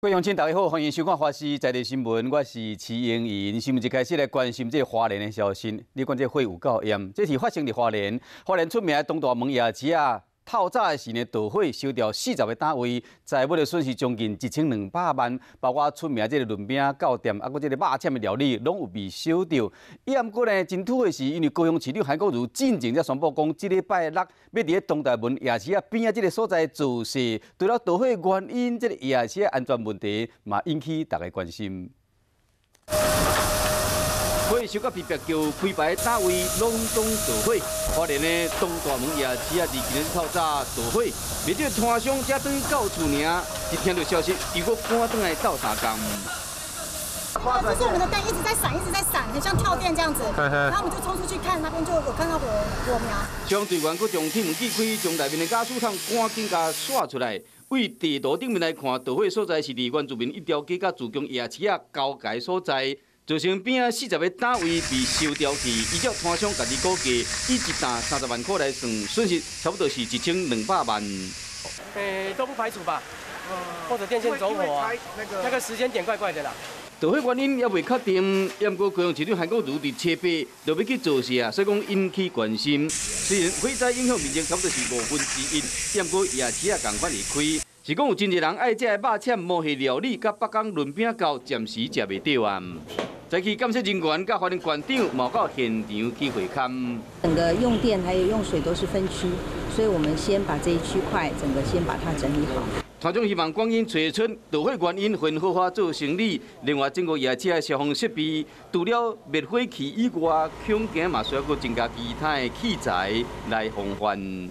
各位鄉親，大家好，歡迎收看《華視在地新聞》，我是徐英莹。新聞一開始來關心這个花蓮的消息。你看這火有夠炎，這是發生佇花蓮。花蓮出名的東大門夜市啊，透早的時呢，著火燒掉40個單位，財物的損失將近1200萬，包括出名這个潤餅糕店，啊，閣這个肉攕的料理，攏有被燒著。伊毋過呢，真拄的是，因為高雄市長韓國瑜進前才宣布講，這禮拜六欲佇咧東大門夜市仔邊仔這个所在造勢，除了著火原因，這个夜市安全問題嘛引起大家關心。火燒甲枇杷橋規排單位攏總著火，花蓮的東大門夜市啊，佇今日透早著火，袂少攤商才轉到厝爾，一聽著消息，又閣趕轉來鬥相共。就是我們的燈一直在閃，一直在閃，很像跳電這樣子。然後我們就衝出去看，那邊就有看到火火苗。消防隊員閣將鐵門鋸開，將內面的瓦斯桶趕緊共徙出來。對地圖頂面來看，著火所在是佇原住民一條街佮自強夜市仔交界所在。造成邊仔40個單位被燒掉去，依照攤商家己估計，以一擔30萬塊來算，損失差不多是1200萬。欸，都不排除吧，或者電線走火啊，那個時間點怪怪的啦。著火原因猶未確定，毋過高雄市長韓國瑜佇初八就欲去造勢啊，所以講引起關心。雖然火災影響面積差不多是1/5，毋過夜市仔仝款會開，是講有真濟人愛食的肉攕魔芋料理，佮北港潤餅糕，暫時食袂著啊。早起監視人員佮花蓮縣長嘛到現場去會勘。整個用電還有用水都是分區，所以我們先把這一區塊整個先把它整理好。攤商希望趕緊揣出著火原因，還好好做生理。另外，整個夜市的消防設備，除了滅火器以外，恐驚嘛需要閣增加其他的器材來防範。